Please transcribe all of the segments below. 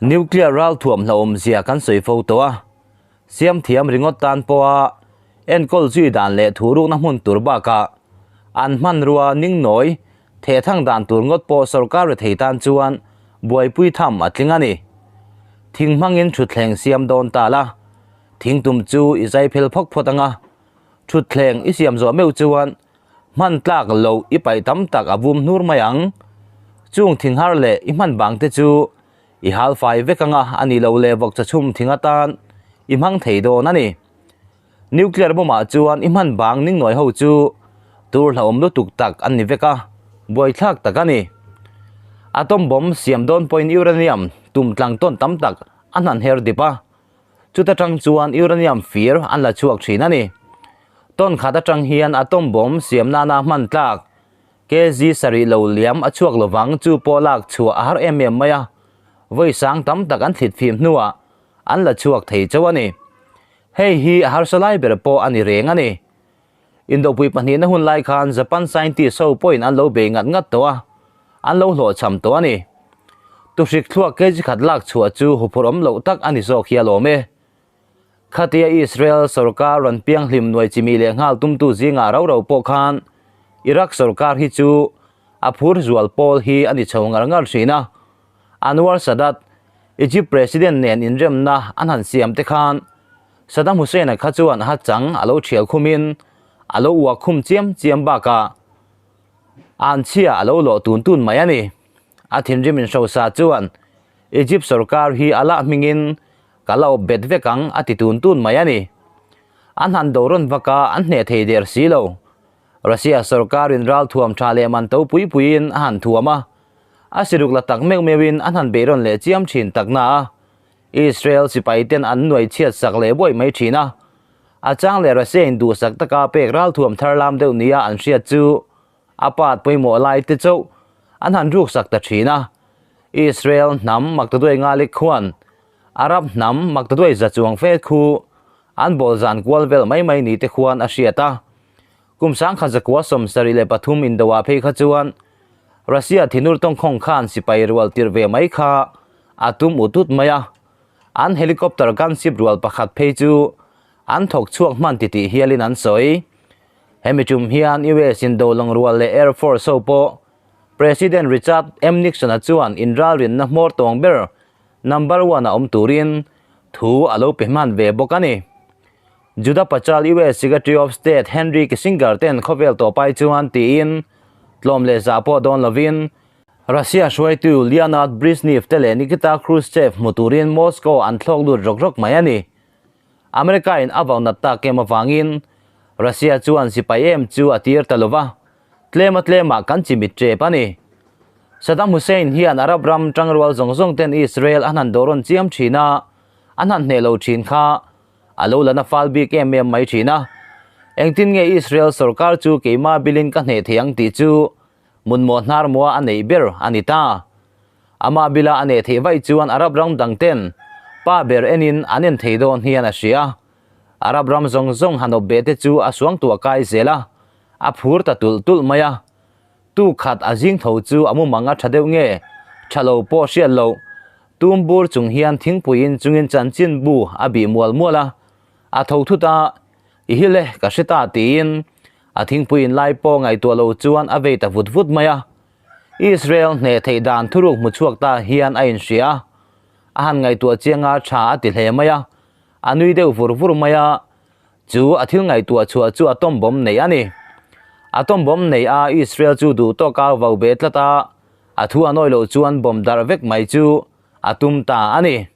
Nuclear ralthuam hlauhawmzia kan sawi fo tawh a, siam thiam ringawt tan pawha enkawl zui dan leh thurukna hmun tur bakah an hmanrua ningnawi thehthang dan tur ngawt pawh sorkar rethei tan chuan buaipui tham a tling a ni. Thing hmangin thutthleng siam dawn ta la, thing tum chu i zai phel phawk phawt ang a, thutthleng i siam zawh meuh chuan Hman tlak loh i paih tam tak a vum hnur mai ang. Chung thinghar leh i hman bang te chu i hal fai vek anga a nih loh leh vawkcha chhum thing atan i hmang thei dawn a ni. Nuclear bomb ah chuan i hman bang ningnawi ho chu tur hlauhawm lutuk tak an ni vek a, buaithlak tak a ni. Atom bomb siam dawn pawhin uranium tum tlang tawn tam tak a hnan her dip a, Chuta tang chuan uranium fir an la chhuak thin a ni. Ton khat atang hian atom bomb siam nana hman tlak kg sarih lo liam a chhuak lovang chu pawh lak chhuah a har em em mai a, vawi sang tam tak an thlit fim hnuah an la chhuak thei chauh a ni. Hei hi a harsa lai ber pawh a ni reng a ni. Indopui pahnihna hun lai khan Japan scientist ho pawhin an lo bei ngat ngat tawh a, an lo hlawhchham tawh a ni. Tuhrik thluak kg khat lak chhuah chu huphurh awm loh tak a ni zawk hi a lawm e. Khatia Israel sorkar rawn pianghlim nuai chimi leh nghal tumtu zingah rau rau pawh khan Iraq sorkar hi chu a phur zual pawl hi a ni chho ngar ngar thin a. Anwar Sadat, Egypt President nen inremna an han siam te khan Saddam Hussein-a kha chuan a chang a lo thial khumin a lo uak khum chiam chiam bakah anchhia a lo lawh tun tun mai a ni. A thinrim inhrosa chuan Egypt sorkar hi a lah hmingin ka la awp bet vek ang a ti tun tun mai a ni. An han do rawn vak a, an hneh thei der si lo. Russia sorkarin ralthuam tha leh man to pui puiin a han thuam a, a siruk la tak meuh meuhin an han beihrawn leh chiam thin takna a. Israel sipaiten an nuai chhiat sak leh buai mai thin a, a chang leh Russia in duhsak taka pek ralthuam thar lam deuh nia an hriat chu a pat pawimawh lai te chauh an han ruk sak ta thin a. Israel hnam maktaduai ngalik khuan Arab hnam maktaduai za chuang fe khu an bawl zan kual vel mai mai ni te khuan a hriat a. Kum sangkhat zakua 73 indoah phei kha chuan Russia thinur tawngkhawng khan sipai rual tirh ve mai kha a tum ut ut mai a, an helicopter gunship rual pakhat phei chu an thawk chhuak hman titih hialin an sawi. Hemi tum hian US indo lawng rual leh Air Force ho pawh President Richard M Nixon-a chuan inralrinna hmawr tawng ber number one a awm turin thu a lo pe hman ve bawk a ni. Juda Pachal US Secretary of State Henry Kissinger ten khawvel tawh pai chuan tiin tlawm leh zah pawh dawn lovin Russia hruaitu Leonard Brezhnev te leh Nikita Khrushchev hmu turin Moscow an thlawk lut rawk rawk mai a ni. America in a vau nat tak em avangin Russia chuan sipai em chu a tir ta lova, tlema tlemah kan chimit tep a ni. Saddam Hussein hian Arab ram tangrual zawng zawng ten Israel a hnan dawrawn chiam thin a, a hnan hneh lo thin kha A lo la na fal bik em em mai thin a, engtin nge Israel sorkar chu keimah bilin ka hneh thei ang tih chu munmawh hnar mua a neih ber a ni ta. Amah bila a neh theih vaih chuan Arab ram dang ten pa ber enin an en thei dawn hian a hria. Arab ram zawng zawng han awp beh te chu a suang tuah kai zel a, a phur ta tulh tulh mai a. Tu khat a zing tho chu a mumang a tha deuh nge tha lo pawh hriat loh. Tum bur chung hian thingpuiin chungin chanchin bu a bih mual mual a, a tho thut a, I hi le, ka hre ta tiin a thingpuiin lai pawh ngaihtuah lo chuan a vei ta vut vut mai a. Israel hneh theih dan thuruk hmu chhuak ta hian a inhria a, a han ngaihtuah chianga tha a ti hle mai a, a nui deuh vur vur mai a, chu a thil ngaihtuah chhuah chu atom bomb nei a ni. Atom bomb nei a Israel chu duh tawka vau be tlat a, A thu a nawi loh chuan bomb darh vek mai chu a tum ta a ni.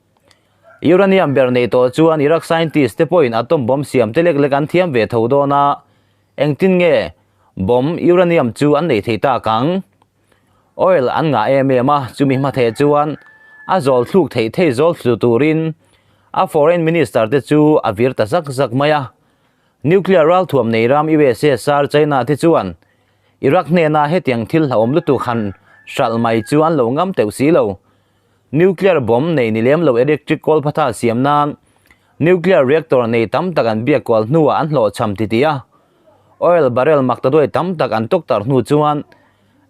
Uranium ber nei tawh chuan Iraq scientist te pawhin atom bomb siam te lek lek an thiam ve tho dawn a, engtin nge bomb uranium chu an nei thei tak ang? Oil an ngah em em a, chumi hma theh chuan a zawl thluk theih thei zawl thlu turin a foreign minister te chu a vir ta zak zak mai a. Nuclear ralthuam nei ram USSR China te chuan Iraq hnena hetiang thil hlauhawm lutuk han hralh mai chu an lo ngam teuh si lo. Nuclear bomb nei ni lem lo electric kawlphatha siam nan nuclear reactor nei tam tak an biak kual hnuah an hlawhchham titih a. Oil barrel maktaduai tam tak an tuk tar hnu chuan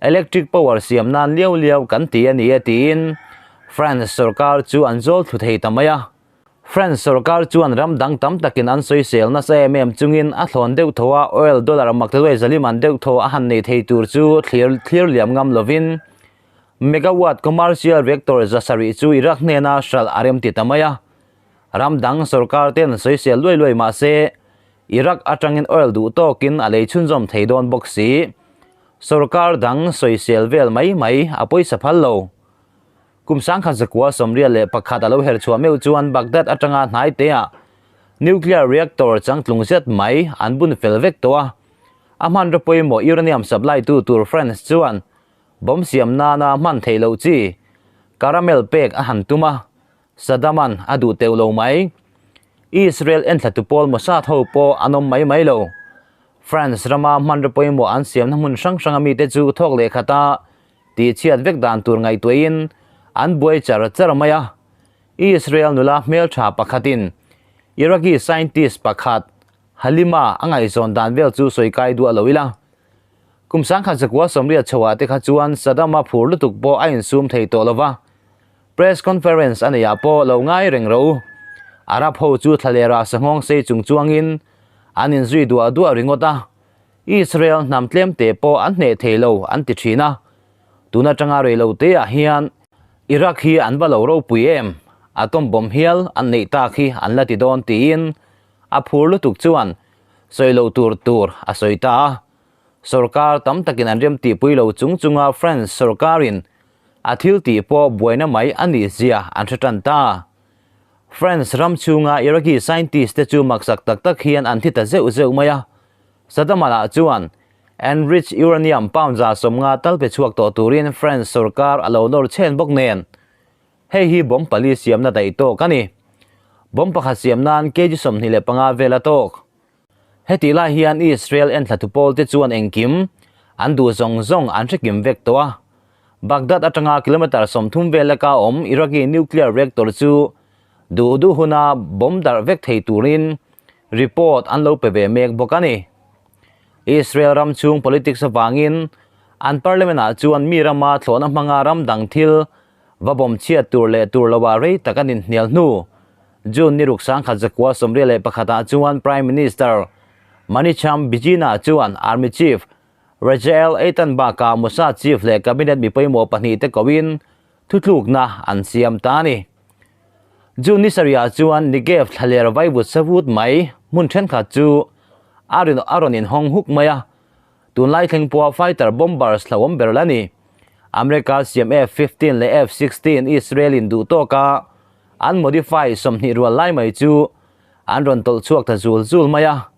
electric power siam nan liau liau kan ti a ni e tiin France sorkar chu an zawl thlu thei ta mai a. France sorkar chuan ram dang tam takin an sawisel nasa em em chungin a thlawn deuh tho a, oil dollar mak ta luai zalim an deuh tho a han nei thei tur chu thlir thlir liam ngam lovin megawatt commercial reactor 700 chu Iraq hnena hralh a rem ti ta mai a. Ram dang sorkar ten sawisel luai luai mah se Iraq atangin oil duh tawkin a lei chhunzawm thei dawn bawk si. Sorkar dang sawisel vel mai mai a pawisa phal lo. Kum 1981 a lo her chhuah meuh chuan Baghdad atanga hnai teah nuclear reactor changtlung zet mai an bun fel vek tawh a. A hmanraw pawimawh uranium supply tu tur France chuan bomb siam nana hman theih loh chi caramel pek a han tum a, Saddam-a'n a duh teuh lo mai. Israel enthlatu pawl Mossad ho pawh an awm mai mai lo. France rama hmanraw pawimawh an siamna hmun hrang hranga mite chu thawk leh khata tihchhiat vek dan tur ngaihtuahin an buai char char mai a. Israel nula hmeltha pakhatin Iraqi scientist pakhat Halima a ngaihzawn dan vel chu sawi kai duah lo ila. Kum 1980 chhoah te kha chuan Saddam-a phur lutuk pawh a insum thei tawh lo va. Press conference a neihah pawh lo ngai reng ro. Arab ho chu thlalera sanghawng sei chung chuangin an inzui duah duah ringawt a. Israel hnam tlem te pawh an hneh thei lo an ti thin a. Tun atanga rei lo te ah hian Iraq hi an va lo ropui em? Atom bomb hial an neih tak hi an la ti dawn tiin a phur lutuk chuan sawi lo tur tur a sawi ta a. Sorkar tam takin an rem tihpui lo chung chunga France sorkarin a thil tih pawh buaina mai a nih zia an hre tan ta. France ram chhunga Iraqi scientist te chu maksak tak tak hian an thi ta zeuh zeuh mai a. Saddam-a lah chuan enriched uranium pound 150 tal pe chhuak tawh turin France sorkar a lo nawr chhen bawk nen. Hei hi bomb pali siamna daih tawk a ni. Bomb pakhat siam nan kg 25 vel a tawk. Hetih lai hian Israel enthlatu pawl te chuan engkim an duh zawng zawng an hre kim vek tawh a. Baghdad atanga kilometre 30 vel laka awm Iraqi nuclear reactor chu duh duh huna bomb darh vek thei turin report an lo pe ve mek bawk a ni. Israel ram chhung politics avangin an parliament ah chuan mi rama thlawhna hmanga ram dang thil va bomb chhiat tur leh tur loah rei tak an inhnial hnu. June ni ruk 1981 ah chuan Prime Minister Manicham Bijina chuan Army Chief Rajael Eitan bakah Mossad Chief leh Cabinet mi pawimawh pahnih te koin thutlukna an siam ta a ni. June ni sarih ah chuan Negev thlaler vaivut savut mai hmun thenkhat chu a rawn inhawng huk mai a. Tunlai thleng pawha fighter bombers hlauhawm ber la ni. America siam F-15 leh F-16 Israel in duh tawka an modify 20 rual lai mai chu an rawn tawlh chhuak ta zul zul mai a.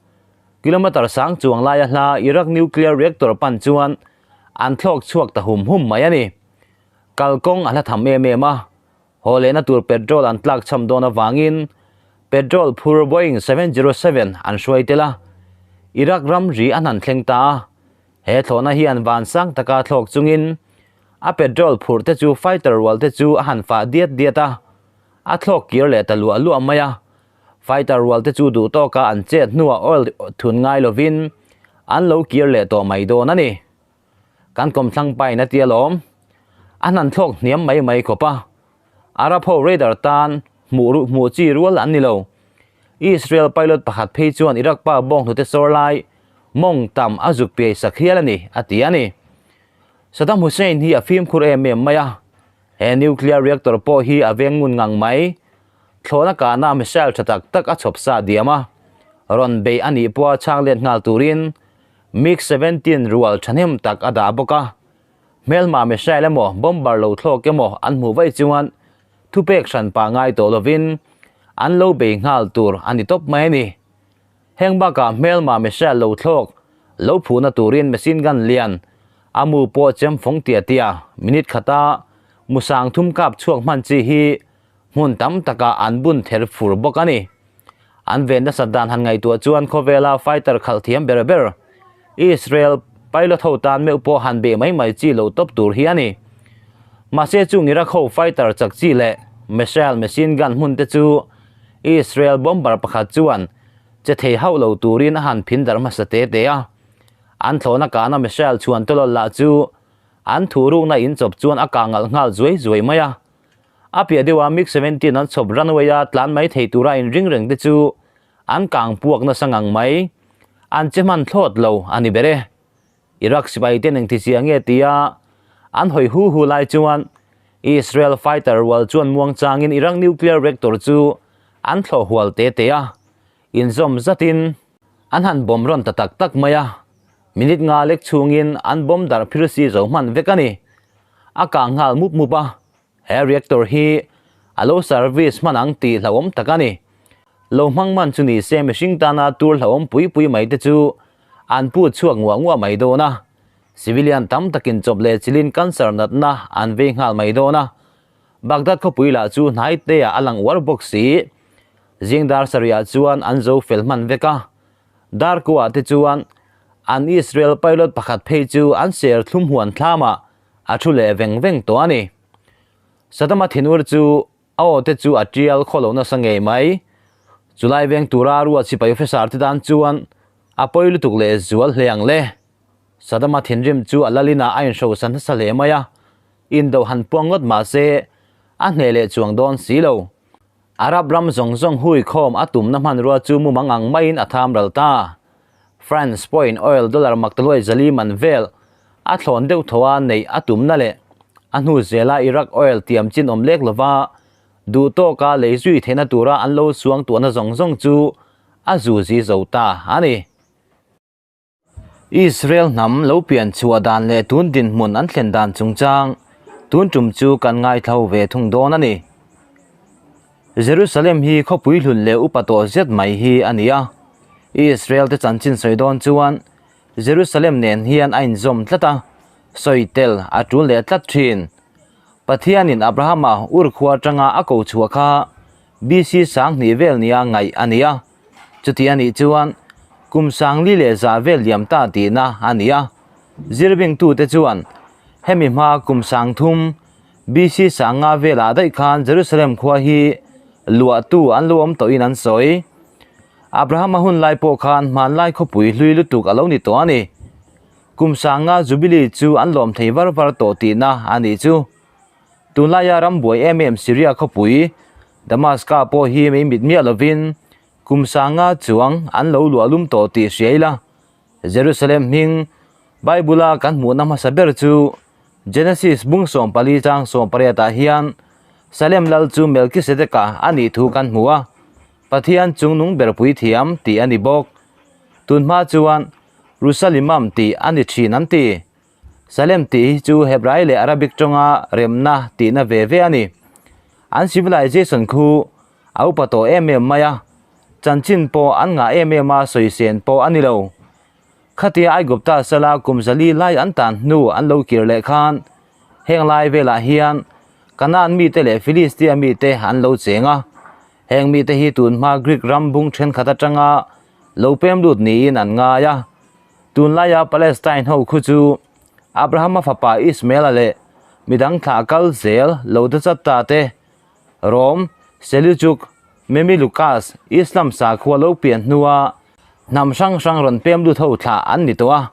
Kilometre sang chuang laia hla Iraq nuclear reactor pan chuan an thlawk chhuak ta hum hum mai a ni. Kalkawng a hla tham em em a, haw lehna tur petrol an tlak cham dawn avangin petrol phur Boeing 707 an hruai tel a, Iraq ram ri an han thleng ta a. He thlawhna hian van sang taka thlawk chungin a petrol phurh te chu fighter rual te chu a han fah diat diat a, a thlawk kir leh ta luah luah mai a. Fighter rual te chu duh tawka an chet hnuah oil thun ngai lovin an lo kir leh tawh mai dawn a ni. Kan kawmthlang pain a tia lawm. A hnan thlawk hniam mai mai khawp a. Arab ho radar tan hmuh ru hmuh chi rual an ni lo. Israel pilot pakhat phei chuan Iraq pa bawng hnute sawr lai mawng tam a zuk piai sak hial a ni, a ti a ni. Saddam Hussein hi a fimkhur em em mai a. He nuclear reactor pawh hi a veng ngun ngang mai. Thlawhna kahna missile tha tak tak a chhawp sa diam a. Rawn bei a nih pawha chhang let nghal turin MiG 17 rual thahnem tak a dah bawk a. Hmelma missile emaw bomber lo thlawk emaw an hmuh vaih chuan thupek hran pah ngai tawh lovin an lo bei nghal tur a ni tawp mai a ni. Heng bakah hmelma missile lo thlawk lo phuhna turin machine gun lian a mu pawh chem fawng tia tia minute khata musang thum kap chhuak hman chi hi hmun tam takah an bun ther fur bawk a ni. An ven nasat dan han ngaihtuah chuan khawvela fighter khalh thiam ber ber Israel pilot ho tan meuh pawh han beh mai mai chi lo tawp tur hi a ni. Mahse chung Iraq ho fighter chak chi leh missile machine gun hmun te chu Israel bomber pakhat chuan che thei hauh lo turin a han phin darh hmasa te te a. An thlawhna kahna missile chhuan tawlawl lah chu an thu rukna in chawp chuan a kah ngalh nghal zuai zuai mai a. A piah deuha MiG 17 an chhawp runway-a tlan mai thei tura inring reng te chu an kang puak nasa ngang mai. An che hman thlawt lo a ni ber e. Iraq sipai ten engti chiah nge tia an hawi hu hu lai chuan Israel fighter rual chuan muang changin Iraq nuclear reactor chu an thlawh hual te te a, inzawm zatin an han bomb rawn ta tak tak mai a, minute nga lek chhungin an bomb darh phir si zo hman vek a ni. A kang nghal mup mup a, he reactor hi a lo service hman ang tih hlauhawm tak a ni. Lo hmang man chu ni se mihring tana tur hlauhawm pui pui mai te chu an put chhuak nguah nguah mai dawn a, civilian tam takin chawp leh chilin cancer natna an vei nghal mai dawn a, Baghdad khawpui lah chu hnai te ah a lang uar bawk si. Zing dar sarih ah chuan an zo fel hman vek a, dar kuah te chuan an Israel pilot pakhat phei chu an ser thlum huan thlam ah a thu leh veng veng tawh a ni. Saddam-a thinur chu a aw te chu a tial khaw lo nasa ngei mai. Chulai veng tura ruat sipai officer te tan chuan a pawi lutuk leh zual hle ang le. Saddam-a thinrim chu a lalin ah a inhrosa nasa hle mai a, indo han puang ngawt mah se a hneh leh chuang dawn si lo. Arab ram zawng zawng hui khawm a tumna hmanrua chu mumang ang maiin a tham ral ta. France pawhin oil dollar maktaluai zali man vel a thlawn deuh tho a neih a tumna leh a hnu zela Iraq oil tiam chin awm lek lova duh tawka lei zui theihna tura an lo suang tuahna zawng zawng chu a zu zi zo ta a ni. Israel hnam lo pian chhuah dan leh tun dinhmun an thlen dan chungchang tun tum chu kan ngaithlo ve thung dawn a ni. Jerusalem hi khawpui hlun leh upa tawh zet mai hi a ni a. Israel te chanchin sawi dawn chuan Jerusalem nen hian a inzawm tlat a, sawi tel a tul leh tlat thin. Pathianin Abrahama ur khua atanga a ko chhuah kha BC 2000 vel nia ngaih a ni a. Chuti a nih chuan kum sangli leh za vel liam ta tihna a ni a. Zirbingtute chuan hemi hma kum 3000 BC 5000 velah daih khan Jerusalem khua hi luahtu an lo awm tawhin an sawi. Abrahama hun lai pawh khan hmanlai khawpui hlui lutuk a lo ni tawh a ni. Kum 50 Jubilee chu an lawm thei var var tawh tihna a nih chu. Tunlaia ram buai em em Syria khawpui Damaska pawh hi mei mit miah lovin kum 50 chuang an lo luah lum tawh tih hria ila. Jerusalem hming Bible-a kan hmuhna hmasa ber chu Genesis bung 14 chang 18 ah hian Salem lal chu Melkisedeka a nih thu kan hmu a, Pathian chungnung ber puithiam tih a ni bawk. Tunhma chuan Rusalimam tih a ni thin an ti. Salem tih hi chu Hebrai leh Arabic tawnga remna tihna ve ve a ni. An civilization khu a upa tawh em em mai a, chanchin pawh an ngah em em a sawi sen pawh a ni lo. Khatia Aigupta sala kum zali lai an tan hnu an lo kir leh khan heng lai velah hian Kanaan mite leh Filistia mite an lo cheng a. Heng mite hi tunhma Greek ram bung thenkhat atanga lo pem lut niin an ngai a. Tunlaia Palestine ho khu chu Abrahama fapa Ismaela leh midang thlah kal zel lo ta chat ta te, Rom, Seleucuk, Memilukas, Islam sakhua lo pian hnua hnam hrang hrang rawn pem lut ho thlah an ni tawh a.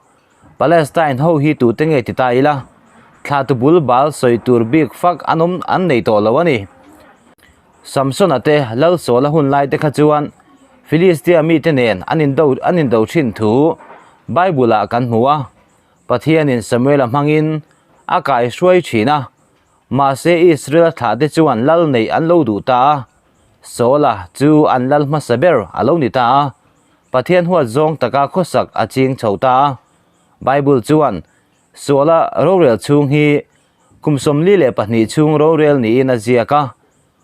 Palestine ho hi tute nge ti ta ila, thlah tu bul bal sawi tur bik fak an awm an nei tawh lo a ni. Samsona te lal Saula hun lai te kha chuan Filistia mite nen an indo an indo thin thu Bible-ah kan hmu a. Pathianin Samuela hmangin a kai hruai thin a, mahse Israel thlah te chuan lal neih an lo duh ta a, Saula chu an lal hmasa ber a lo ni ta a, Pathian huat zawng taka khawsak a ching chho ta a. Bible chuan Saula rorel chhung hi kum 42 chhung rorel niin a ziak a,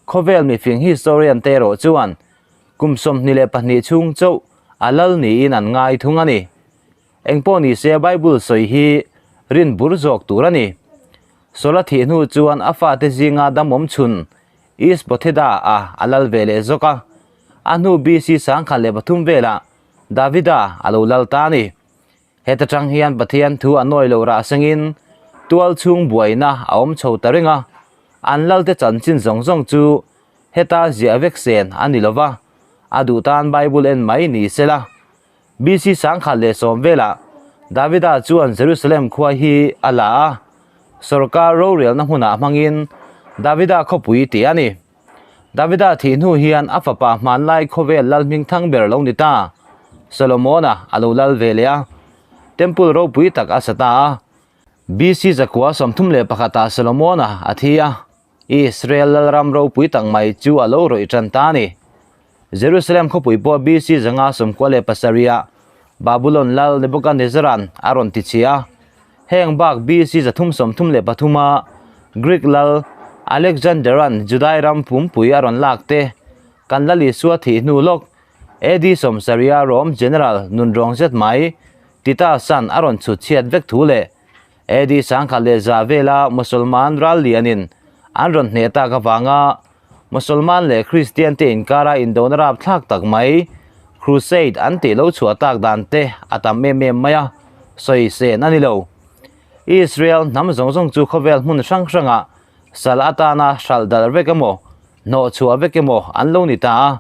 khawvel mifing historian te erawh chuan kum 22 chhung chauh a lal niin an ngai thung a ni. Engpawh ni se Bible sawi hi rin bur zawk tur a ni. Saula thih hnu chuan a fate zinga damawm chhun Isbotheda a a lal ve leh zawk a, a hnu BC 1003 velah Davida a lo lal ta a ni. Heta tang hian Pathian thu a nawi lo rah sengin tual chhung buaina a awm chho ta reng a, an lalte chanchin zawng zawng chu heta ziah vek sen a ni lova, a duh tan Bible en mai ni sela. BC 1010 velah Davida chuan Jerusalem khua hi a la a, sorkar rorelna hmunah hmangin Davida khawpui tih a ni. Davida thih hnu hian a fapa hmanlai khawvel lal hmingthang ber lo ni ta, Solomona a lo lal ve leh a, Temple ropui tak a sa ta a. BC 131 ah Solomona a thi a, Israel lalram ropui tak mai chu a lo rawih tan ta a ni. Jerusalem khawpui pawh BC 597 ah Babulon lal Nebuchadnezzar-a'n a rawn ti chhi a. Heng bak BC 333 ah Greek lal Alexander-a'n Judai ram pumpui a rawn lak te, kan Lal Isua thih hnu lawk AD 70 ah Rome general nunrawng zet mai Titus-a'n a rawn chhut chhiat vek thu leh AD 1100 vela Mosolman ral lianin an rawn hneh tak avanga Mosolman leh Kristian te inkara indona rapthlak tak mai Crusade an tih lo chhuah tak dan te a tam em em mai a, sawi sen a ni lo. Israel hnam zawng zawng chu khawvel hmun hrang hrangah sal atana hralh darh vek emaw, hnawh chhuah vek emaw an lo ni ta a,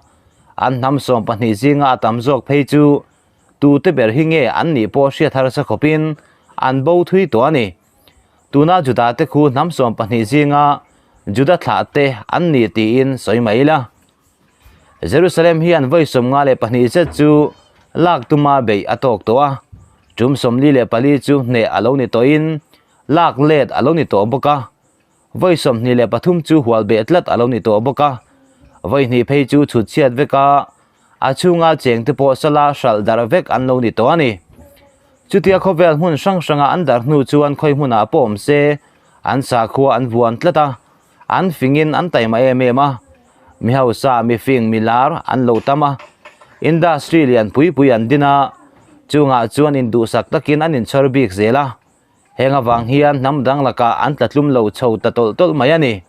an hnam 12 zinga a tam zawk phei chu Tute ber hi nge an nih pawh hriat harsa khawpin an bo thui tawh a ni. Tuna Juda te khu hnam 12 zinga Juda thlah te an ni tiin sawi mai ila. Jerusalem hian vawi 52 zet chu lak tuma beih a tawk tawh a, tum 44 chu hneh a lo ni tawhin lak let a lo ni tawh bawk a, vawi 23 chu hual beh tlat a lo ni tawh bawk a, vawi hnih phei chu chhut chhiat vek a, A chhunga chengte pawh sala hralh darh vek an lo ni tawh a ni. Chutia khawvel hmun hrang hranga an darh hnu chuan khawi hmunah pawh awm se, an sakhua an vuan tlat a, an fingin an taima em em a. Mi hausa, mi fing, mi lar an lo tam a. Industry lian pui pui an din a, chungah chuan induhsak takin an inchhawr bik zel a. Heng avang hian hnam dang lakah an tlatlum lo chho ta tawlh tawlh mai a ni.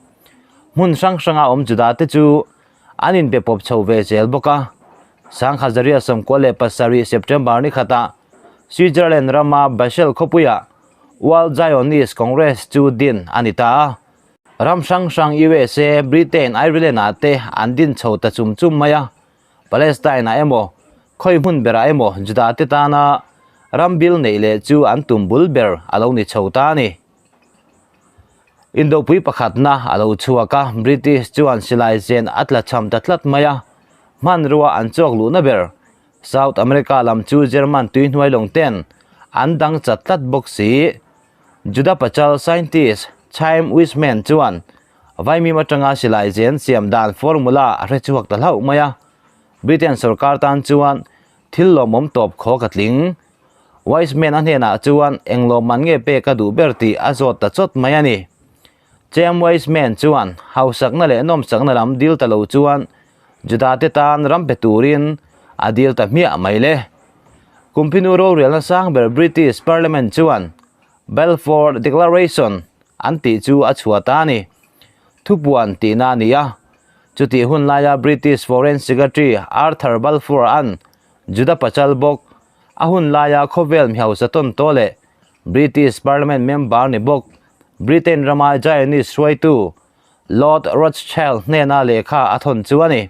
Hmun hrang hranga awm Juda te chu an inbe pawp chho ve zel bawk a. 1997 September ni khatah Switzerland rama Basel khawpuiah World Zionist Congress chu din a ni ta a. Ram hrang hrang USA, Britain, Ireland ah te an din chho ta chum chum mai a. Palestine ah emaw, khawi hmun berah emaw Juda te tana ram bil neih leh chu an tum bul ber a lo ni chho ta a ni. Indopui pakhatna a lo chhuak a, British chuan silai zen a tla cham ta tlat mai a, hmanrua an chawk luhna ber South America lam chu German tuihnuai lawng ten an dang chat tlat bawk si. Juda pachal scientist Chaim Weizmann chuan Vaimim atanga silai zen siam dan formula a hre chhuak ta hlauh mai a, Britain sorkar tan chuan thil lawmawm tawp khaw ka tling. Weizmann a hnenah chuan eng lawmman nge pek a duh ber tih a zawt ta chawt mai a ni. Chaim Weizmann chuan hausakna leh nawmsakna lam dil ta lo chuan Juda te tan ram pe turin a dil ta hmiah mai le. Kumphinu rorelna sang ber British Parliament chuan Balfour Declaration an tih chu a chhuah ta a ni. Thupuan tihna a ni a. Chutih hun laia British Foreign Secretary Arthur Balfour an Juda pachal bawk a hun laia khawvel mihausa tawn tawh leh British Parliament member ni bawk Britain rama Zionist hruaitu Lord Rothschild hnena lehkha a thawn chu a ni.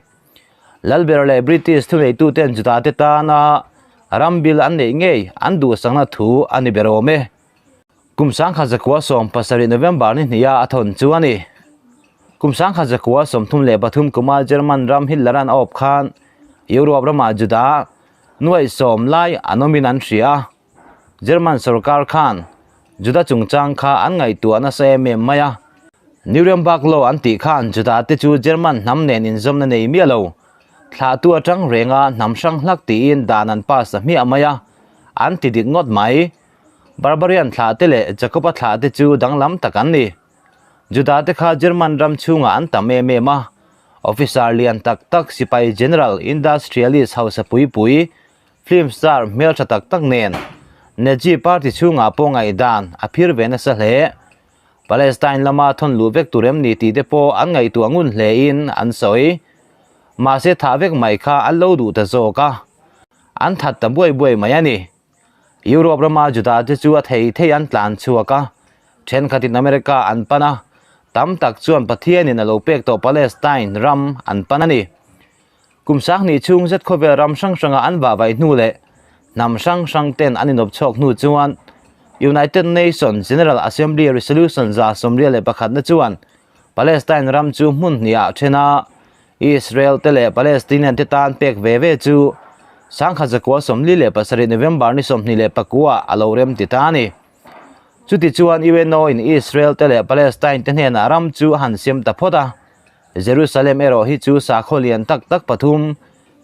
Lalber leh British thuneituten Juda te tana ram bil an neih ngei an duhsakna thu a ni ber awm e. Kum 1917 November ni hniha a thawn chu a ni. Kum 1933 kuma German ram Hitler-a'n a awp khan Europe ramah Juda nuaih sawm lai an awmin an hria a. German sorkar khan Juda chungchang kha an ngaihtuah nasa em em mai a. Nuremberg Law an tih khan Juda te chu German hnam nen inzawmna nei miah lo, thlahtu atang renga hnam hrang hlak tiin dan an pass ta hmiah mai a, an ti dik ngawt mai. Barbarian thlah te leh Jacob-a thlah te chu danglam tak an ni. Juda te kha German ram chhungah an tam em em a, officer lian tak tak, sipai general, industrialist hausa pui pui, film star hmeltha tak tak nen Nazi party chhungah pawh ngaihdan a phir ve nasa hle. Palestine lama thawn luh vek tur em ni tih te pawh an ngaihtuah ngun hlein an sawi. Mahse thah vek mai kha an lo duh ta zawk a, an that ta buai buai mai a ni. Europe rama Juda te chu a thei thei an tlan chhuak a, thenkhatin America an pan a, tam tak chuan Pathianin a lo pek tawh Palestine ram an pan a ni. Kum sanghnih chhung zet khawvel ram hrang hranga an vahvaih hnu leh hnam hrang hrang ten an inawp chhuak hnu chuan United Nations General Assembly Resolution 181 na chuan Palestine ram chu hmun hnih ah then a, Israel te leh Palestinian te tan pek ve ve chu 1947 November ni 24 ah a lo rem ti ta a ni. Chutichuan UNO in Israel te leh Palestine te hnenah ram chu a han siam ta phawt a, Jerusalem erawh hi chu sakhaw lian tak tak pathum,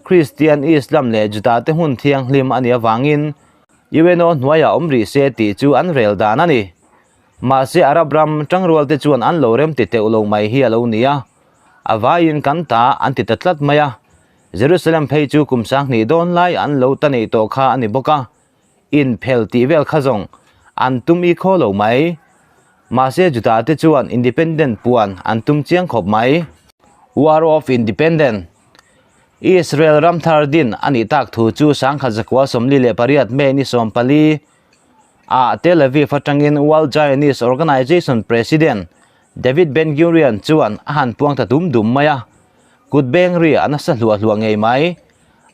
Kristian, Islam leh Juda te hmun thianghlim a nih avangin UNO hnuaiah awm rih se tih chu an rel dan a ni. Mahse Arab ram tangrual te chuan an lo rem ti teuh lo mai hi a lo ni a, a vaiin kan ta an ti ta tlat mai a, Jerusalem phei chu kum 2000 dawn lai an lo ta neih tawh kha a ni bawk a, inphel tih vel kha zawng an tum i khaw lo mai. Mahse Juda te chuan independent puan an tum chiang khawp mai. War of Independence, Israel ram thar din a nih tak thu chu 1948 May ni 14 ah Tel Aviv atangin World Zionist Organization President David Ben-Gurion chuan a han puang ta dum dum mai a. Kut beng ri a nasa hluah hluah ngei mai.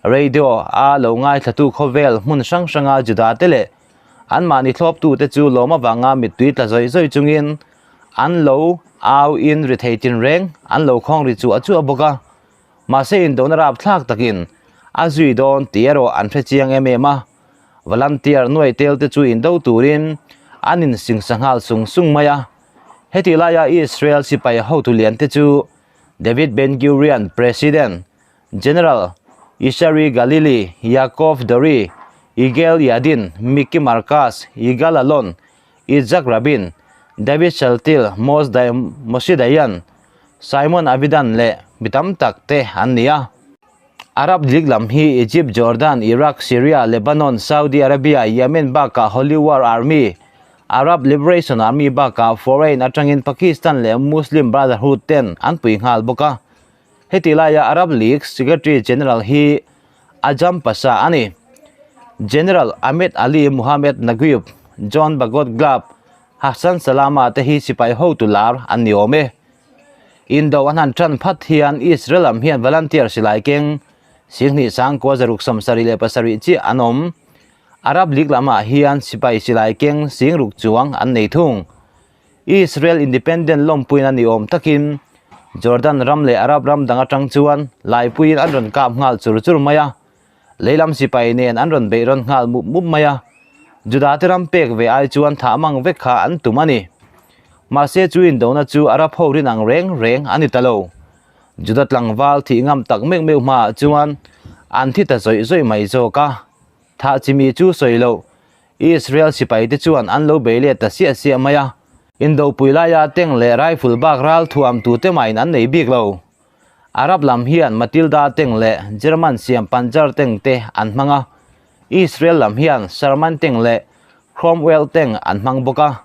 Radio a lo ngaithlatu khawvel hmun hrang hranga Juda te leh anmahni thlawptute chu lawm avanga mittui tla zawih zawih chungin an lo au in ri thei tinreng an lo khawng ri chuah chuah bawk a. Mahse indona rapthlak takin a zui dawn tih erawh an hre chiang em em a. Volunteer nuai tel te chu indo turin an insingsa nghal sung sung mai a. Heti laia Israel sipai hotu lian te chu David Ben-Gurion, President, General Ishari Galili, Yaakov Dori, Yigael Yadin, Miki Markas, Yigal Allon, Yitzhak Rabin, David Shaltiel, Moshe Dayan, Simon Avidan leh mi tam tak te an ni a. Arab League lam hi Egypt, Jordan, Iraq, Syria, Lebanon, Saudi Arabia, Yemen bakah Holy War Army, Arab Liberation Army bakah foreign atangin Pakistan leh Muslim Brotherhood ten an pui nghal bawk a. Heti laia Arab League Secretary General hi Azam Pasha a ni. General Ahmed Ali Mohamed Naguib, John Bagot Glab, Hassan Salama te hi sipai hotu lar an ni awm e. Indo an han tan phat hian Israel lam hian volunteer silai keng 29,677 chiah an awm. Arab League lamah hian sipai silai keng 6,000 chuang an nei thung. Israel Independent lawmpuina ni awm takin Jordan ram leh Arab ram dang atang chuan laipuiin an rawn kap nghal chur chur mai a. Leilam sipai nen an rawn beih rawn nghal mup mup mai a. Juda te ram pek ve ai chuan thah mang vek kha an tum a ni. Mahse chu indona chu Arab ho rin ang reng reng a ni ta lo. Juda tlangval thih ngam tak meuh meuh hmaah chuan an thi ta zawih zawih mai zawk a. Thah chimi chu sawi loh, Israel sipai te chuan an lo bei let ta siah siah mai a. Indopui laia tank leh rifle bak ral thuam tute mahin an nei bik lo. Arab lam hian Matilda tank leh German siam Panzer tank te an hmang a, Israel lam hian Sherman tank leh Cromwell tank an hmang bawk a.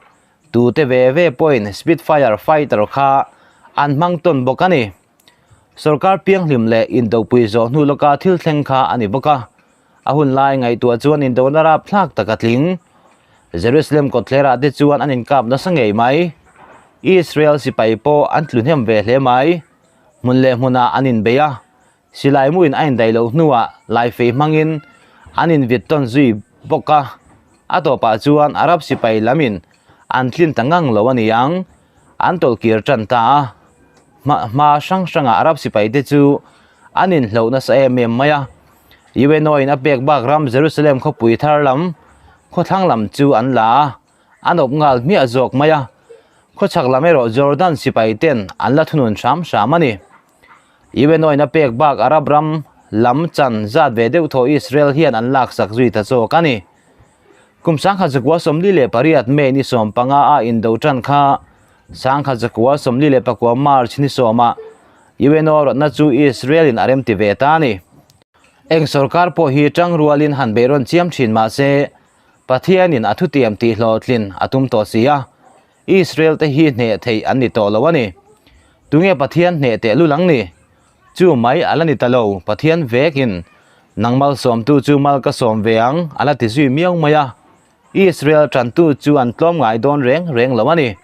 Tute ve ve pawhin Spitfire fighter kha an hmang tawn bawk a ni. Sorkar pianghlim leh indopui zawh hnu lawka thil thleng kha a ni bawk a. A hun lai ngaihtuah chuan indona rapthlak tak a tling. Jerusalem kawtthlerah te chuan an inkap nasa ngei mai. Israel sipai pawh an tlu hnem ve hle mai. Hmun leh hmunah an inbei a, silai muin a indaih loh hnuah laifei hmangin an invit tawn zui bawk a. A tawpah chuan Arab sipai lamin an tlin ta ngang lo a ni ang, an tawlhkir tan ta a. Hma hrang hrangah Arab sipai te chu an inhloh nasa em em mai a. UNO in a pek bak ram Jerusalem khawpui thar lam khawthlang lam chu an la a, an awp nghal hmiah zawk mai a. Khawchhak lam erawh Jordan sipai ten an la thunun hram hram a ni. UNO in a pek bak Arab ram lam chan zat ve deuh thaw Israel hian an laksak zui ta zawk a ni. Kum 1948 May ni 15 a indo tan kha 1949 March ni 10 ah UNO rawtna chu Israel in a remti ve ta a ni. Eng sorkar pawh hi tangrualin han beihrawn chiam thin mah se Pathianin a thutiam tih hlawhtlin a tum tawh si a, Israel te hi hneh theih an ni tawh lo a ni. Tunge Pathian hneh teh lul ang ni? Chu mai a la ni ta lo, Pathian vekin nang malsawmtu chu mal ka sawm ve ang a la ti zui miau mai a. Israel tantu chu an tlawm ngai dawn reng reng lo a ni.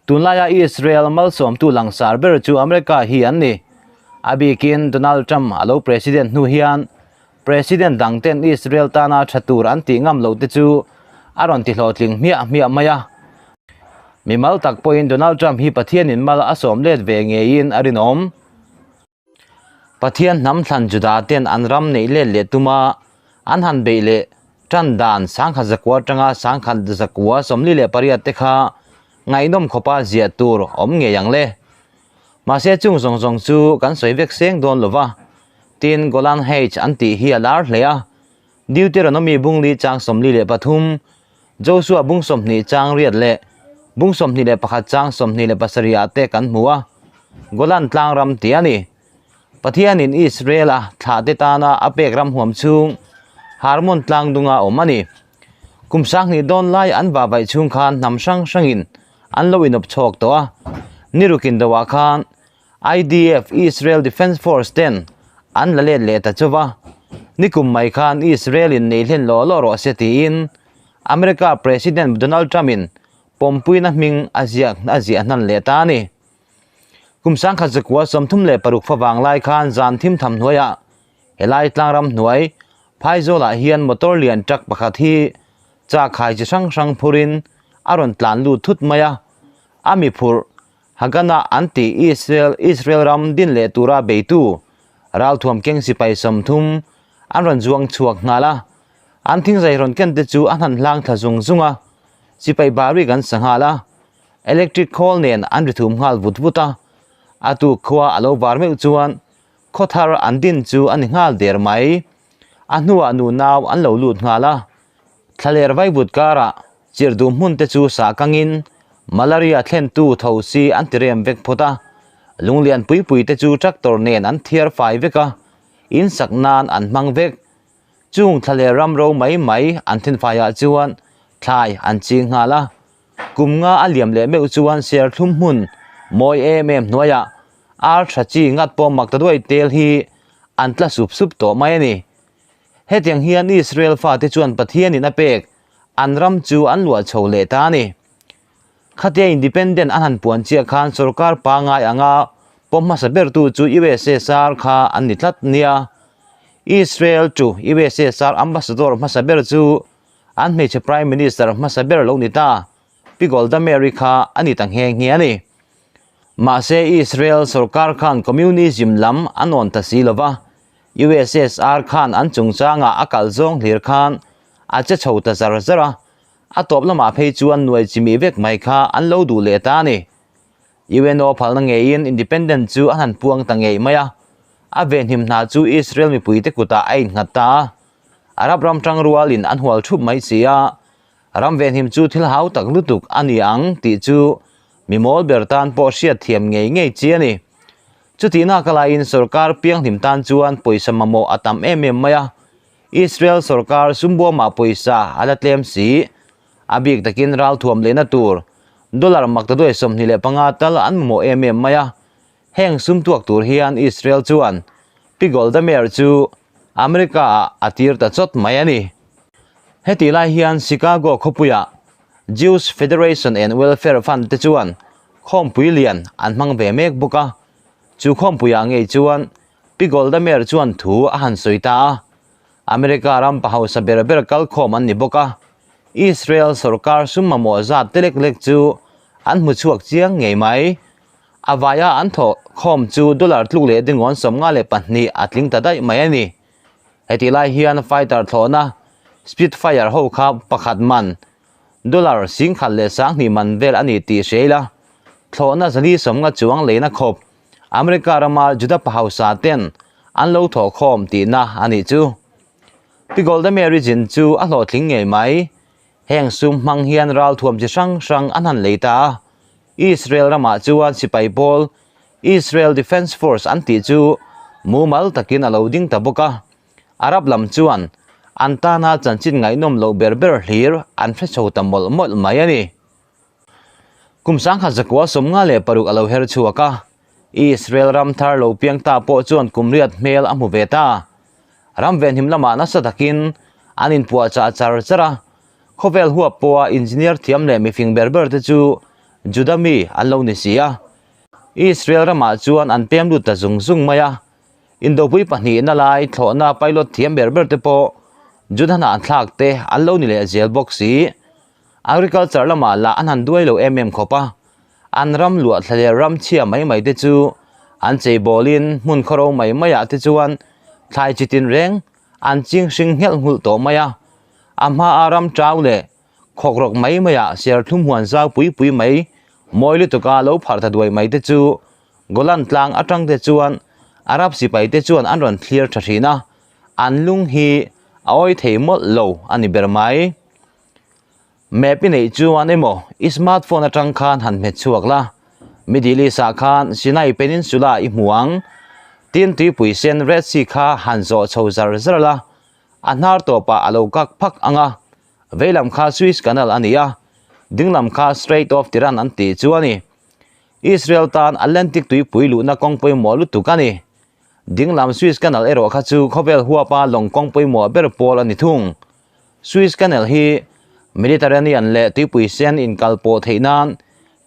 Tunlaia Israel malsawmtu langsar ber chu America hi an ni. A bikin Donald Trump a lo president hnu hian President dang ten Israel tana tha tur an tih ngam loh te chu a rawn ti hlawhtling hmiah hmiah mai a. Mimal tak pawhin Donald Trump hi Pathianin mal a sawm let ve ngeiin a rinawm. Pathian hnam thlan Juda ten an ram neih let leh tuma an han beih leh tan dan 10,100 atanga 1148 te kha ngaihnawm khawpa ziah tur awm ngei ang le. Mahse chung zawng zawng chu kan sawi vek seng dawn lova, tin Golan Heights an tih hi a lar hle a, Deuteronomy bung li chang 43, Joshua bung 20 chang riat leh bung 21 chang 27 ah te kan hmu a, Golan tlang ram tih a ni. Pathianin Israel-a thlah te tana a pek ram huam chhung Harmon tlang dunga awm a ni. Kum 2000 dawn lai an va vaih chhung khan hnam hrang hrangin an lo inawp chhawk tawh a, nirukin doah khan IDF, Israel Defence Force, ten an la let leh ta chauva, nikum mai khan Israel in nei hlen law law rawh se tiin America President Donald Trump in pawmpuina hming a ziak a ziah hnan leh ta a ni. Kum 1936 favang lai khan zan thim tham hnuaiah helai tlangram hnuai Phaizawlah hian motor lian truck pakhat hi chak khai chi hrang hrang phurin a rawn tlan lut thut mai a, a mi phurh Haganah an tih Israel Israel ram din leh tura beitu ralthuam keng sipai 30 an rawn zuang chhuak nghal a, an thingzai rawn ken te chu a hnan hlang thla zung zung a, sipai bari kan sa nghal a, electric khawl nen an ri thum nghal vut vut a, a tuk khua a lo var meuh chuan khawthar an din chu a ni nghal der mai, a hnuah nu nau an lo lut nghal a, thlaler vaivut karah chirh duh hmun te chu sah kangin malaria thlen tu tho si an ti rem vek phawt a, lunglian pui pui te chu tractor nen an thiar fai vek a, in sak nan an hmang vek. Chung thlaler ram ro mai mai an then faiah chuan thlai an ching nghal a, kum nga a liam leh meuh chuan serthlum hmun mawi em em hnuaiah ar tha chi ngat pawh mak ta duai tel hi an tla sup sup tawh mai a ni. Hetiang hian Israel fate chuan Pathianin a pek an ram chu an luah chho leh ta a ni. Khatia independent an han puan chiah khan sorkar pangai anga pawm hmasa bertu chu USSR kha an ni tlat nia. Israel to USSR ambassador hmasa ber chu an hmeichhe prime minister hmasa ber lo ni ta, Pi Golda Meir kha a ni ta nghe nghe a ni. Mahse Israel sorkar khan communism lam a nawn ta si lova, USSR khan an chungchangah a kal zawng hlir khan a che chho ta zar zar a, a tawp lamah phei chuan nuai chimih vek mai kha an lo duh leh ta a ni. UNO phalna ngeiin independent chu a han puang ta ngei mai a, a venhim hna chu Israel mipuite kutah a innghat ta a, Arab ram tang rualin an hual thup mai si a, ram venhim chu thil hau tak lutuk a ni ang tih chu mi mawl ber tan pawh hriat thiam ngei ngei chi a ni. Chutihna ka laiin sorkar pianghlim tan chuan pawisa mamawh a tam em em mai a, Israel sorkar sumbuamah pawisa a la tlem si, a bik takin ralthuam lehna tur dollar mak ta duai 25 tal an mamawh em em mai a, heng sum tuak tur hian Israel chuan Pi Golda Meir chu America ah a tir ta chawt mai a ni. Heti lai hian Chicago khawpuiah Jews Federation and Welfare Fund te chuan khawmpui lian an hmang ve mek bawk a, chu khawmpuiah ngei chuan Pi Golda Meir chuan thu a han sawi ta a, America ram pa hausa ber ber kal khawm an ni bawk a, Israel sorkar sum mamawh zat te lek lek chu an hmu chhuak chiang ngei mai. A vaia an thawh khawm chu dollar tluk leh dingawn 52 a tling ta daih mai a ni. Heti lai hian fighter thlawhna Spitfire ho kha pakhat man dollar 10,020 man vel a ni tih hria ila, thlawhna 450 chuang leina khawp America rama Juda pa hausa ten an lo thawh khawm tihna a nih chu. Pi Golda Meir jin chu a hlawhtling ngei mai. Heng sum hmang hian ralthuam chi hrang hrang an han lei ta a. Israel ramah chuan sipai pawl Israel Defence Force an tih chu mumal takin a lo ding ta bawk a. Arab lam chuan an tana chanchin ngaihnawm lo ber ber hlir an hre chho ta mawlh mawlh mai a ni. Kum 1956 a lo her chhuak a, Israel ram thar lo piang ta pawh chuan kum riat hmel a hmu ve ta. Ram venhim lamah nasa takin an inpuah chah char char a, khawvel huap pawha engineer thiam leh mifing ber ber te chu Juda mi an lo ni si a. Israel ramah chuan an pem lut ta zung zung mai a, Indopui pahnih na lai thlawhna pilot thiam ber ber te pawh Juda hnah thlak te an lo ni leh zel bawk si. Agriculture lamah lah an han duai lo em em khawp a, an ram luah thla leh ram chhia mai mai te chu an cheibawlin hmun khawro mai maiah te chuan thlai chi tinreng an ching hring nghelh nghulh tawh mai a. A hmaa ram chau leh khawk rawk mai maiah serthlum huan zau pui pui mai mawi lutuka lo pharh ta duai mai te chu Golan tlang atang te chuan Arab sipai te chuan an rawn thlir tha thin a, an lung hi a awi thei mawlh lo a ni ber mai. Map i neih chuan emaw i smartphone atang khan han hmet chhuak la, Middle East ah khan Sinai Peninsula i hmu ang, tin tuipui sen Red Sea kha han zawh chho zar zar la, a hnar tawpah a lo kak phak ang a, veilam kha Suez Canal a ni a, dinglam kha Strait of Tiran an tih chu a ni. Israel tan Atlantic tuipui luhna kawng pawimawh lutuk a ni. Dinglam Suez Canal erawh kha chu khawvel huapa lawng kawng pawimawh ber pawl a ni thung. Suez Canal hi Mediterranean leh tuipui sen inkal pawh theih nan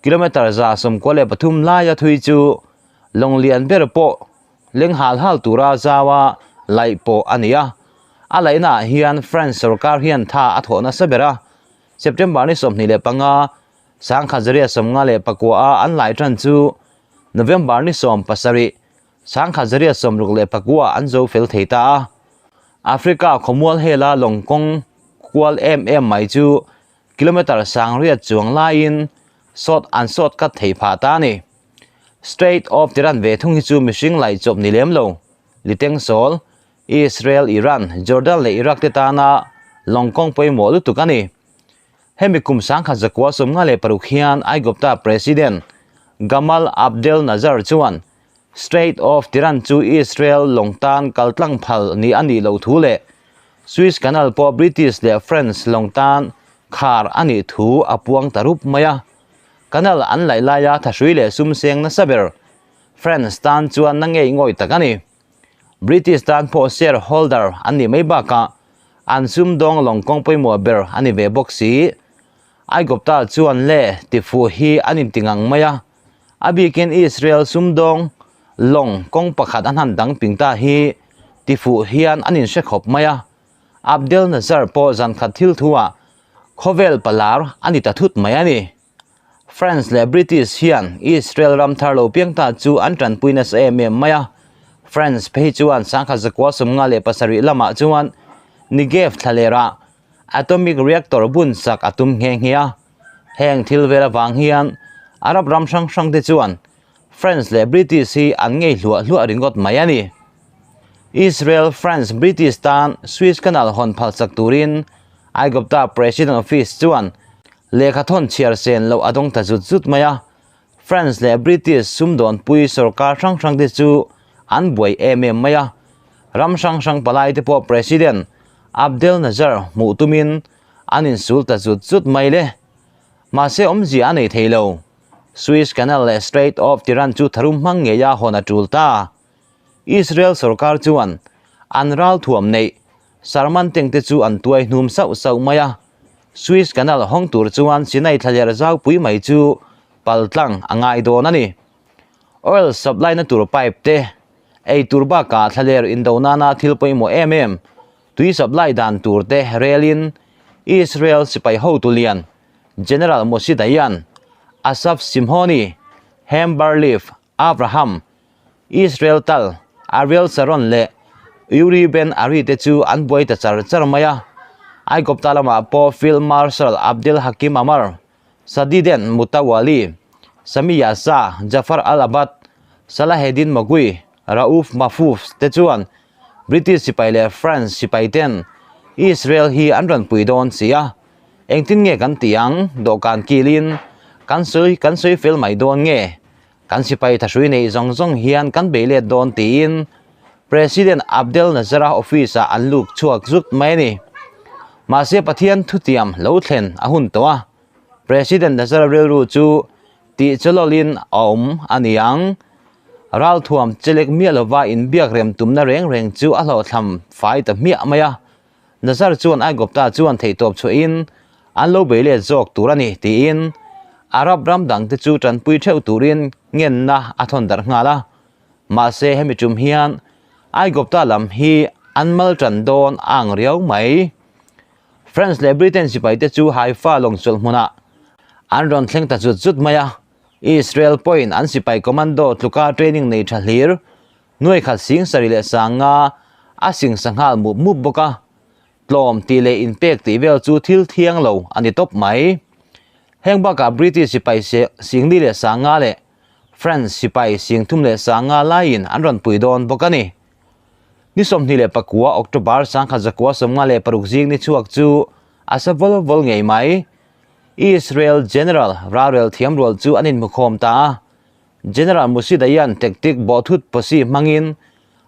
kilometre 193 laia thui chu lawng lian ber pawh leng hal hal tura zaua laih pawh a ni a. A laihnaah hian France sorkar hian tha a thawh nasa ber a. September ni 25 1954 a an lai tan chu November ni 17 1969 an zo fel thei ta a. Africa khawmual hela lawng kawng kual em em mai chu kilometre 8000 chuang laiin sawt an sawt kat thei phah ta a ni. Strait of Tiran ve thung hi chu mihring laih chawp ni lem lo. Liteng sawl, Israel, Iran, Jordan leh Iraq te tana lawng kawng pawimawh lutuk a ni. Hemi kum 1956 hian Aigupta President Gamal Abdel Nasser chuan Strait of Tiran chu Israel lawng tan kaltlang phal ni a nih loh thu leh Suez Canal pawh British leh French lawng tan khar a nih thu a puang ta rup mai a. Canal an laih laia thahrui leh sum seng nasa ber France tan chuan na ngei ngawih tak a ni. British tan pawh share holder an nih mai bakah an sumdawng lawng kawng pawimawh ber a ni ve bawk si. Aigupta chuan le tifuh hi an inti ngang mai a, a bikin Israel sumdawng lawng kawng pakhat an han dang ping ta hi tifuh hian an inhre khawp mai a. Abdel Nasser pawh zan khat thil thuah khawvel palar a ni ta thut mai a ni. France leh British hian Israel ram thar lo piang ta chu an tanpui nasa em em mai a. France phei chuan 1957 lamah chuan Negev thlalera atomic reactor bun sak a tum nghe nghe a. Heng thil vel avang hian Arab ram hrang hrang te chuan France leh British hi an ngei hluah hluah ringawt mai a ni. Israel, France, British tan Suez Canal hawn phal chak turin Aigupta President Office chuan lehkha thawn chhiar sen loh a dawng ta zut zut mai a. France leh British sumdawnpui sorkar hrang hrang te chu an buai em em mai a. Ram hrang hrang palai te pawh President Abdel Nasser hmuh tumin an insul ta zut zut mai le. Mahse awmzia a nei thei lo. Suez Canal leh Strait of Tiran chu tharum hmang ngeia hawn a tul ta. Israel sorkar chuan an ral thuam neih Sarman tank te chu an tuai hnum sauh sauh mai a. Suez Canal hawng tur chuan Sinai thlaler zau pui mai chu paltlang a ngai dawn a ni. Oil supply na tur pipe te, ei tur bakah thlaler indo nana thil pawimawh em em, tui supply dan tur te relin Israel sipai hotu lian General Moshe Dayan, Asaf Simhoni, Haim Bar-Lev, Abraham, Israel Tal, Ariel Sharon leh Uri Ben Ari te chu an buai ta char char mai a. Aigupta lamah pawh Field Marshal Abdel Hakim Amar, Sadiden Mutawali, Sami Yasa, Jafar al-Abad, Salahedin Magui, Rauf Mahfouz te chuan British sipai leh France sipai ten Israel hi an rawn pui dawn si a. Engtin nge kan tih ang? Dawhkan kilin kan sawi kan sawi fel mai dawn nge? Kan sipai thahrui neih zawng zawng hian kan bei let dawn tiin President Abdel Nasser-a office-ah an luk chhuak zut mai a ni. Mahse Pathian thutiam lo thlen a hun tawh a, President Nasser-a rilru chu tih chawlawlin a awm a ni ang. Ralthuam chelek miah lova inbiak rem tumna reng reng chu a hlawhthlam fai ta hmiah mai a. Nasser chuan Aigupta chuan theihtawp chhuahin an lo bei let zawk tur a ni tiin Arab ram dangte chu tanpui theuh turin ngenna a thawn darh nghal a. Mahse hemi tum hian Aigupta lam hi an mal tan dawn a ang riau mai. France leh Britain sipaite chu Haifa lawngchawlh hmunah an rawn thleng ta zut zut mai a, Israel pawhin an sipai commando tluka training nei tha hlir nuai khat sing sarih leh sanga a sing sa nghal mup mup bawk a, tlawm tih leh inpek tih vel chu thil thiang lo a ni tawp mai. Heng bakah British sipai singli leh sanga leh France sipai sing thum leh sanga laiin an rawn pui dawn bawk a ni. Ni 29 October 1956 zing ni chhuak chu a sa vawl vawl ngei mai. Israel General ralrel thiam rual chu an inhmukhawm ta a. General Moshe Dayan tactic bawhthut pawsi hmangin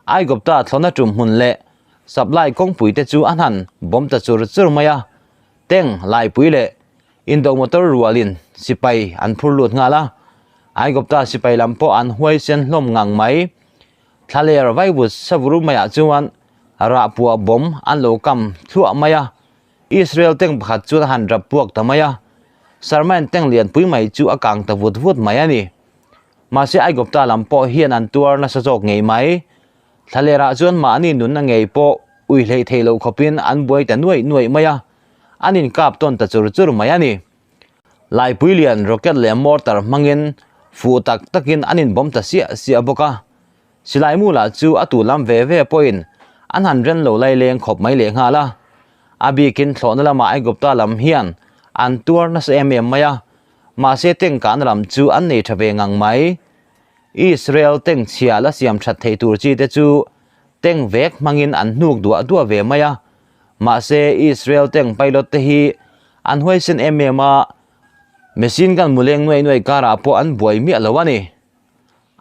Aigupta thlawhna tum hmun leh supply kawngpui te chu an han bawm ta chur chur mai a. Tank laipui leh indo motor rualin sipai an phur lut nghal a. Aigupta sipai lam pawh an huaisen hlawm ngang mai. Thlaler vaivut savuru maiah chuan rah puah bawm an lo kam thluah mai a, Israel tank pakhat chuan a han rap puak ta mai a, Sharman tank lianpui mai chu a kang ta vut vut mai a ni. Mahse Aigupta lam pawh hian an tuar nasa zawk ngei mai. Thlalerah chuan mahni nunna ngei pawh ui hleih theih loh khawpin an buai ta nuaih nuaih mai a, an inkap tawn ta chur chur mai a ni. Laipui lian rocket leh mortar hmangin fuh tak takin an inbawm ta siah siah bawk a. Silai mu lah chu a tu lam ve ve pawhin an han ren lo lai leng khawp mai leh nghal a. A bikin thlawhna lamah Aigupta lam hian an tuar nasa em em mai a, mahse tengkahna lam chu an nei tha ve ngang mai. Israel tank chhia la siam that thei tur chi te chu tank vek hmangin an hnuk duah duah ve mai a. Mahse Israel tank pilot te hi an huaisen em em a, machine gun muleng nuai nuai karah pawh an buai miah lo a ni.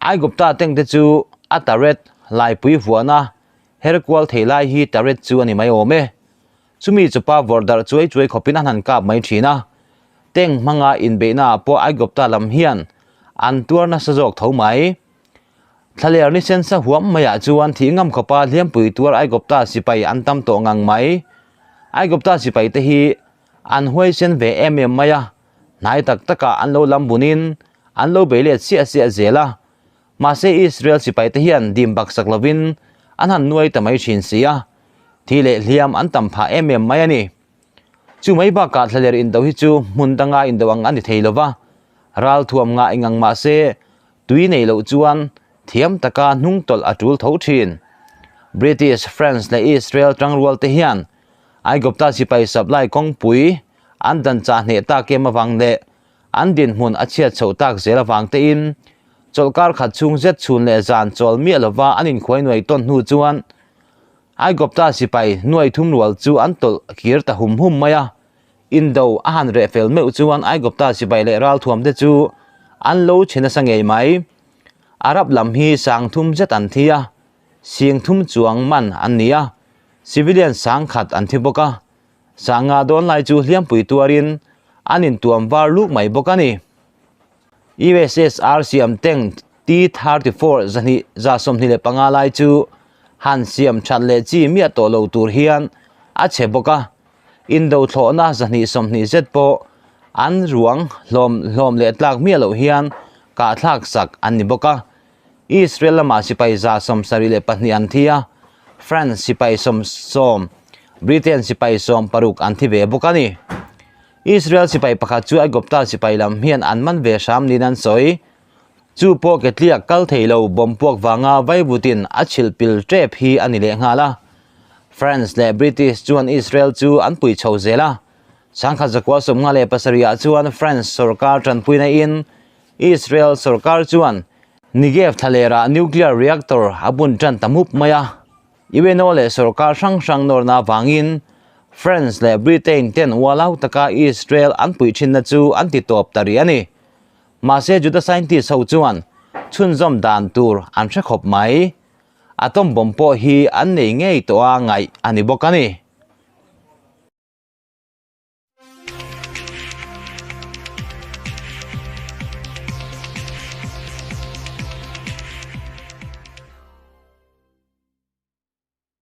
Aigupta tank te chu a turret laipui vuahna her kual thei lai hi turret chu a ni mai awm e. Chumi chupa vawrh darh chuai chuai khawpin an han kap mai thin a. Tank hmanga inbeihna ah pawh Aigupta lam hian an tuar nasa zawk tho mai. Thlaler ni sensa huam maiah chuan thih ngam khawpa hliampui tuar Aigupta sipai an tam tawh ngang mai. Aigupta sipai te hi an huaisen ve em em mai a, hnai tak takah an lo lam bunin an lo bei let siah siah zel a. Mahse Israel sipai te hian dim baksak lovin an han nuai ta mai thin si a, thi leh hliam an tam phah em em mai a ni. Chu mai bakah thlaler indo hi chu hmun danga indo ang a ni thei lova, ralthuam ngah engang mahse Tui nei loh chuan thiam taka hnung tawlh a tul tho thin. British, France leh Israel tangrual te hian Aigupta sipai supply kawngpui an dan chah hneh tak em avang leh an dinhmun a chhiat chhoh tak zel avang tein chawlhkar khat chhung zet chhun leh zan chawl miah lova an inkhuai nuai tawn hnu chuan Aigupta sipai nuai thum rual chu an tawlh kir ta hum hum mai a. Indo a han reh fel meuh chuan Aigupta sipai leh ralthuam te chu an lo chhe nasa ngei mai. Arab lam hi sang thum zet an thi a, sing thum chuang man an ni a, civilian sang khat an thi bawk a. Sanga dawn lai chu hliampui tuarin an intuam var luk mai bawk a ni. USSR siam tank T-34 zahnih 25 lai chu han siam that leh chi miah tawh lo tur hian a chhe bawk a. Indo thlawhna 220 zet pawh an ruang hlawm hlawm leh tlak miah loh hian kahthlak sak an ni bawk a. Israel lamah sipai 72 an thi a, France sipai 70, Britain sipai 60 an thi ve bawk a ni. Israel sipai pakhat chu Aigupta sipai lam hian an man ve hram niin an sawi. Chu pawh ketliak kal thei lo bomb puak vanga vaivutin a chhilh pil tep hi a ni leh nghal a. France leh British chuan Israel chu an pui chho zel a. 1957 ah chuan France sorkar tanpuina in Israel sorkar chuan Negev thlalerah nuclear reactor a bun tan ta mup mai a. UNO leh sorkar hrang hrang nawrna avangin France leh Britain ten ualau taka Israel an puih thinna chu an ti tawp ta rih a ni. Mahse Juda scientist ho chuan chhunzawm dan tur an hre khawp mai. Atom bomb pawh hi an nei ngei tawh a ngaih a ni bawk a ni.